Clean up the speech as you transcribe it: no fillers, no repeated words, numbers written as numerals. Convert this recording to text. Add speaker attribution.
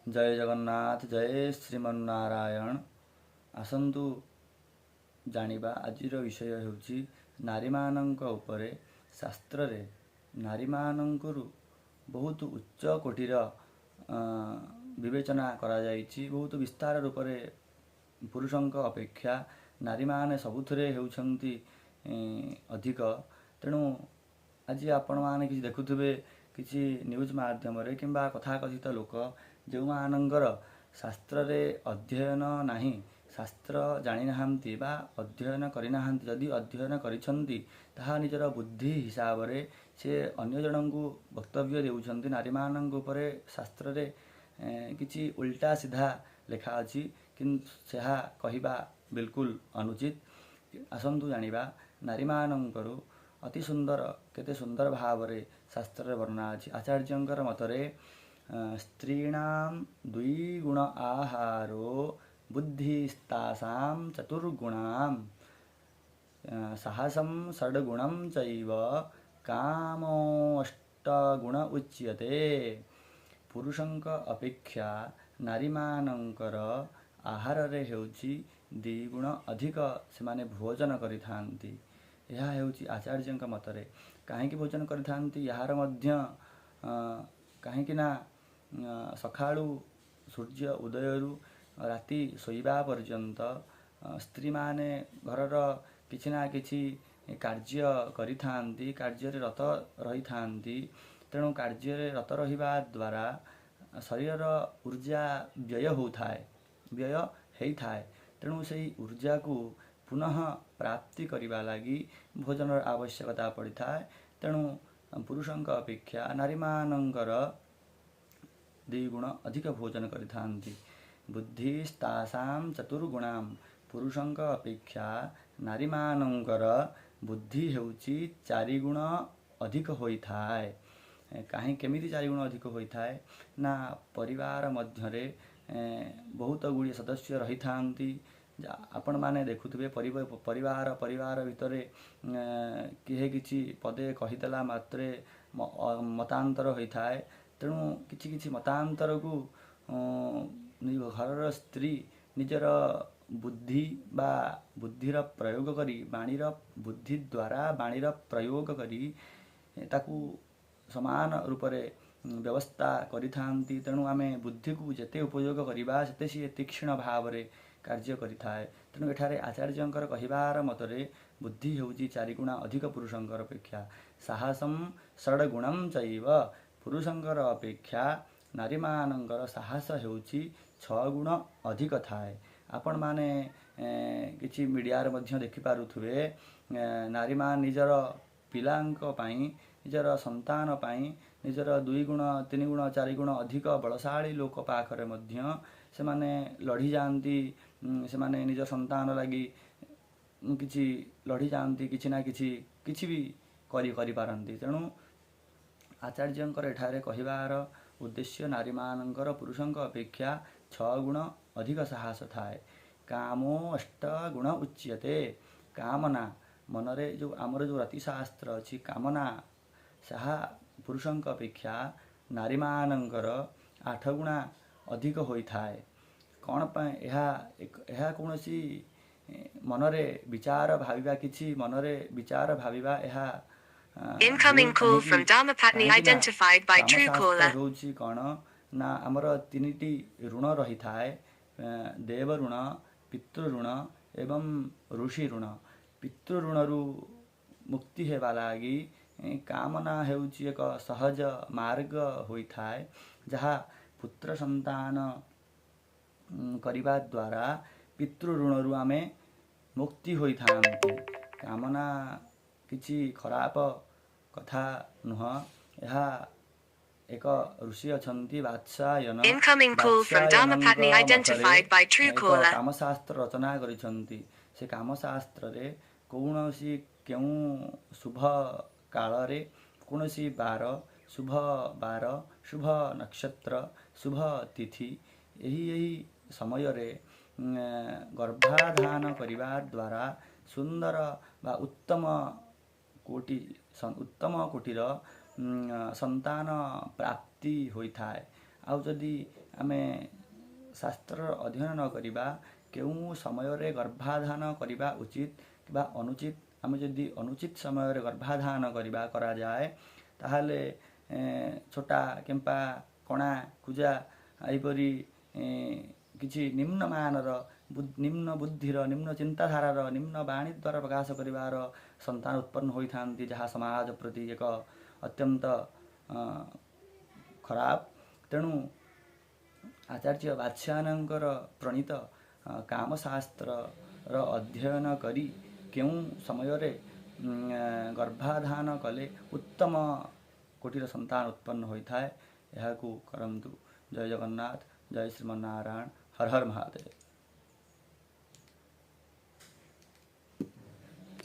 Speaker 1: ଜୟ ଜଗନ୍ନାଥ, ଜୟ ଶ୍ରୀମନ୍ନାରାୟଣ। ଆସନ୍ତୁ ଜାଣିବା, ଆଜିର ବିଷୟ ହେଉଛି ନାରୀମାନଙ୍କ ଉପରେ। ଶାସ୍ତ୍ରରେ ନାରୀମାନଙ୍କରୁ ବହୁତ ଉଚ୍ଚ କୋଟିର ବିବେଚନା କରାଯାଇଛି। ବହୁତ ବିସ୍ତାର ରୂପରେ ପୁରୁଷଙ୍କ ଅପେକ୍ଷା ନାରୀମାନେ ସବୁଥିରେ ହେଉଛନ୍ତି ଅଧିକ। ତେଣୁ ଆଜି ଆପଣମାନେ କିଛି ଦେଖୁଥିବେ କିଛି ନ୍ୟୁଜ୍ ମାଧ୍ୟମରେ କିମ୍ବା କଥାକଥିତ ଲୋକ, ଯେଉଁମାନଙ୍କର ଶାସ୍ତ୍ରରେ ଅଧ୍ୟୟନ ନାହିଁ, ଶାସ୍ତ୍ର ଜାଣିନାହାନ୍ତି ବା ଅଧ୍ୟୟନ କରିନାହାନ୍ତି, ଯଦି ଅଧ୍ୟୟନ କରିଛନ୍ତି ତାହା ନିଜର ବୁଦ୍ଧି ହିସାବରେ ସେ ଅନ୍ୟ ଜଣଙ୍କୁ ବକ୍ତବ୍ୟ ଦେଉଛନ୍ତି। ନାରୀମାନଙ୍କ ଉପରେ ଶାସ୍ତ୍ରରେ କିଛି ଉଲ୍ଟା ସିଧା ଲେଖା ଅଛି, କିନ୍ତୁ ସେହା କହିବା ବିଲକୁଲ ଅନୁଚିତ। ଆସନ୍ତୁ ଜାଣିବା, ନାରୀମାନଙ୍କରୁ ଅତି ସୁନ୍ଦର, କେତେ ସୁନ୍ଦର ଭାବରେ ଶାସ୍ତ୍ରରେ ବର୍ଣ୍ଣନା ଅଛି। ଆଚାର୍ଯ୍ୟଙ୍କର ମତରେ ସ୍ତ୍ରୀଣାମ ଦ୍ୱିଗୁଣ ଆହାରୋ ବୁଦ୍ଧିସ୍ତାସାಂ ଚତୁର୍ଗୁଣାಂ ସାହସಂ ଷଡ଼ଗୁଣಂ ଚୈବ କାମୋ ଅଷ୍ଟଗୁଣ ଉଚ୍ୟତେ। ପୁରୁଷଙ୍କ ଅପେକ୍ଷା ନାରୀମାନଙ୍କର ଆହାରରେ ହେଉଛି ଦ୍ୱିଗୁଣ ଅଧିକ, ସେମାନେ ଭୋଜନ କରିଥାନ୍ତି। ଏହା ହେଉଛି ଆଚାର୍ଯ୍ୟଙ୍କ ମତରେ। କାହିଁକି ଭୋଜନ କରିଥାନ୍ତି ଏହାର ମଧ୍ୟ, କାହିଁକି ନା ସକାଳୁ ସୂର୍ଯ୍ୟ ଉଦୟରୁ ରାତି ଶୋଇବା ପର୍ଯ୍ୟନ୍ତ ସ୍ତ୍ରୀମାନେ ଘରର କିଛି ନା କିଛି କାର୍ଯ୍ୟ କରିଥାନ୍ତି, କାର୍ଯ୍ୟରେ ରତ ରହିଥାନ୍ତି। ତେଣୁ କାର୍ଯ୍ୟରେ ରତ ରହିବା ଦ୍ୱାରା ଶରୀରର ଉର୍ଜା ବ୍ୟୟ ହେଉଥାଏ, ବ୍ୟୟ ହେଇଥାଏ। ତେଣୁ ସେଇ ଉର୍ଜାକୁ ପୁନଃ ପ୍ରାପ୍ତି କରିବା ଲାଗି ଭୋଜନର ଆବଶ୍ୟକତା ପଡ଼ିଥାଏ। ତେଣୁ ପୁରୁଷଙ୍କ ଅପେକ୍ଷା ନାରୀମାନଙ୍କର ଦ୍ୱିଗୁଣ ଅଧିକ ଭୋଜନ କରିଥାନ୍ତି। ବୁଦ୍ଧିସ୍ତାସାಂ ଚତୁର୍ଗୁଣାମ, ପୁରୁଷଙ୍କ ଅପେକ୍ଷା ନାରୀମାନଙ୍କର ବୁଦ୍ଧି ହେଉଛି ଚାରିଗୁଣ ଅଧିକ ହୋଇଥାଏ। କାହିଁ କେମିତି ଚାରିଗୁଣ ଅଧିକ ହୋଇଥାଏ ନା, ପରିବାର ମଧ୍ୟରେ ବହୁତ ଗୁଡ଼ିଏ ସଦସ୍ୟ ରହିଥାନ୍ତି। ଆପଣମାନେ ଦେଖୁଥିବେ, ପରିବାର ଭିତରେ କିଏ କିଛି ପଦେ କହିଦେଲା ମାତ୍ରେ ମତାନ୍ତର ହୋଇଥାଏ। ତେଣୁ କିଛି କିଛି ମତାନ୍ତରକୁ ଘରର ସ୍ତ୍ରୀ ନିଜର ବୁଦ୍ଧି ବା ବୁଦ୍ଧିର ପ୍ରୟୋଗ କରି, ବାଣୀର ବୁଦ୍ଧି ଦ୍ୱାରା ବାଣୀର ପ୍ରୟୋଗ କରି ତାକୁ ସମାନ ରୂପରେ ବ୍ୟବସ୍ଥା କରିଥାନ୍ତି। ତେଣୁ ଆମେ ବୁଦ୍ଧିକୁ ଯେତେ ଉପଯୋଗ କରିବା, ସେତେ ସିଏ ତୀକ୍ଷ୍ଣ ଭାବରେ କାର୍ଯ୍ୟ କରିଥାଏ। ତେଣୁ ଏଠାରେ ଆଚାର୍ଯ୍ୟଙ୍କର କହିବାର ମତରେ ବୁଦ୍ଧି ହେଉଛି ଚାରିଗୁଣା ଅଧିକ ପୁରୁଷଙ୍କର ଅପେକ୍ଷା। ସାହସಂ ଷଡ଼ଗୁଣಂ ଚୈବ, ପୁରୁଷଙ୍କର ଅପେକ୍ଷା ନାରୀମାନଙ୍କର ସାହସ ହେଉଛି 6 ଗୁଣ ଅଧିକ ଥାଏ। ଆପଣମାନେ କିଛି ମିଡ଼ିଆରେ ମଧ୍ୟ ଦେଖିପାରୁଥିବେ, ନାରୀମାନେ ନିଜର ପିଲାଙ୍କ ପାଇଁ, ନିଜର ସନ୍ତାନ ପାଇଁ ନିଜର 2 ଗୁଣ, 3 ଗୁଣ, 4 ଗୁଣ ଅଧିକ ବଳଶାଳୀ ଲୋକ ପାଖରେ ମଧ୍ୟ ସେମାନେ ଲଢ଼ିଯାଆନ୍ତି। ସେମାନେ ନିଜ ସନ୍ତାନ ଲାଗି କିଛି ଲଢ଼ିଯାଆନ୍ତି, କିଛି ନା କିଛି କିଛି ବି କରିପାରନ୍ତି। ତେଣୁ ଆଚାର୍ଯ୍ୟଙ୍କର ଏଠାରେ କହିବାର ଉଦ୍ଦେଶ୍ୟ, ନାରୀମାନଙ୍କର ପୁରୁଷଙ୍କ ଅପେକ୍ଷା 6 ଗୁଣ ଅଧିକ ସାହସ ଥାଏ। କାମୋ ଅଷ୍ଟ ଗୁଣ ଉଚ୍ୟତେ, କାମନା ମନରେ ଯେଉଁ ଆମର ଯେଉଁ ରତିଶାସ୍ତ୍ର ଅଛି, କାମନା ତାହା ପୁରୁଷଙ୍କ ଅପେକ୍ଷା ନାରୀମାନଙ୍କର 8 ଗୁଣା ଅଧିକ ହୋଇଥାଏ। କ'ଣ ପାଇଁ ଏହା କୌଣସି ମନରେ ବିଚାର ଭାବିବା, କିଛି ମନରେ ବିଚାର ଭାବିବା ଏହା
Speaker 2: Incoming call from Dharmapatni identified by Truecaller.
Speaker 1: ହେଉଛି କ'ଣ ନା, ଆମର 3ଟି ଋଣ ରହିଥାଏ, ଦେବ ଋଣ, ପିତୃ ଋଣ ଏବଂ ଋଷି ଋଣ। ପିତୃ ଋଣରୁ ମୁକ୍ତି ହେବା ଲାଗି କାମନା ହେଉଛି ଏକ ସହଜ ମାର୍ଗ ହୋଇଥାଏ, ଯାହା ପୁତ୍ର ସନ୍ତାନ କରିବା ଦ୍ୱାରା ପିତୃ ଋଣରୁ ଆମେ ମୁକ୍ତି ହୋଇଥାନ୍ତି। କାମନା କିଛି ଖରାପ କଥା ନୁହଁ। ଏହା ଏକ ଋଷି ଅଛନ୍ତି Vatsyayan,
Speaker 2: Incoming call from Dharmapatni identified by
Speaker 1: ଏକ
Speaker 2: Truecaller.
Speaker 1: କାମଶାସ୍ତ୍ର ରଚନା କରିଛନ୍ତି। ସେ କାମଶାସ୍ତ୍ରରେ କୌଣସି କେଉଁ ଶୁଭ କାଳରେ, କୌଣସି ବାର, ଶୁଭ ବାର, ଶୁଭ ନକ୍ଷତ୍ର, ଶୁଭ ତିଥି, ଏହି ଏହି ସମୟରେ ଗର୍ଭାଧାନ କରିବା ଦ୍ୱାରା ସୁନ୍ଦର ବା ଉତ୍ତମ କୋଟି ଉତ୍ତମ କୋଟିର ସନ୍ତାନ ପ୍ରାପ୍ତି ହୋଇଥାଏ। ଆଉ ଯଦି ଆମେ ଶାସ୍ତ୍ରର ଅଧ୍ୟୟନ ନ କରିବା, କେଉଁ ସମୟରେ ଗର୍ଭାଧାନ କରିବା ଉଚିତ କିମ୍ବା ଅନୁଚିତ, ଆମେ ଯଦି ଅନୁଚିତ ସମୟରେ ଗର୍ଭାଧାନ କରିବା କରାଯାଏ, ତାହେଲେ ଛୋଟା, କେମ୍ପା, କଣା, କୁଜା ଏହିପରି କିଛି ନିମ୍ନମାନର, ନିମ୍ନ ବୁଦ୍ଧିର, ନିମ୍ନ ଚିନ୍ତାଧାରାର, ନିମ୍ନ ବାଣୀ ଦ୍ୱାରା ପ୍ରକାଶ କରିବାର ସନ୍ତାନ ଉତ୍ପନ୍ନ ହୋଇଥାନ୍ତି, ଯାହା ସମାଜ ପ୍ରତି ଏକ ଅତ୍ୟନ୍ତ ଖରାପ। ତେଣୁ ଆଚାର୍ଯ୍ୟ ବାତ୍ସାୟନଙ୍କର ପ୍ରଣୀତ କାମଶାସ୍ତ୍ରର ଅଧ୍ୟୟନ କରି କେଉଁ ସମୟରେ ଗର୍ଭାଧାନ କଲେ ଉତ୍ତମ କୋଟିର ସନ୍ତାନ ଉତ୍ପନ୍ନ ହୋଇଥାଏ, ଏହାକୁ କରନ୍ତୁ। ଜୟ ଜଗନ୍ନାଥ, ଜୟ ଶ୍ରୀମନାରାୟଣ, ହର ହର ମହାଦେବ।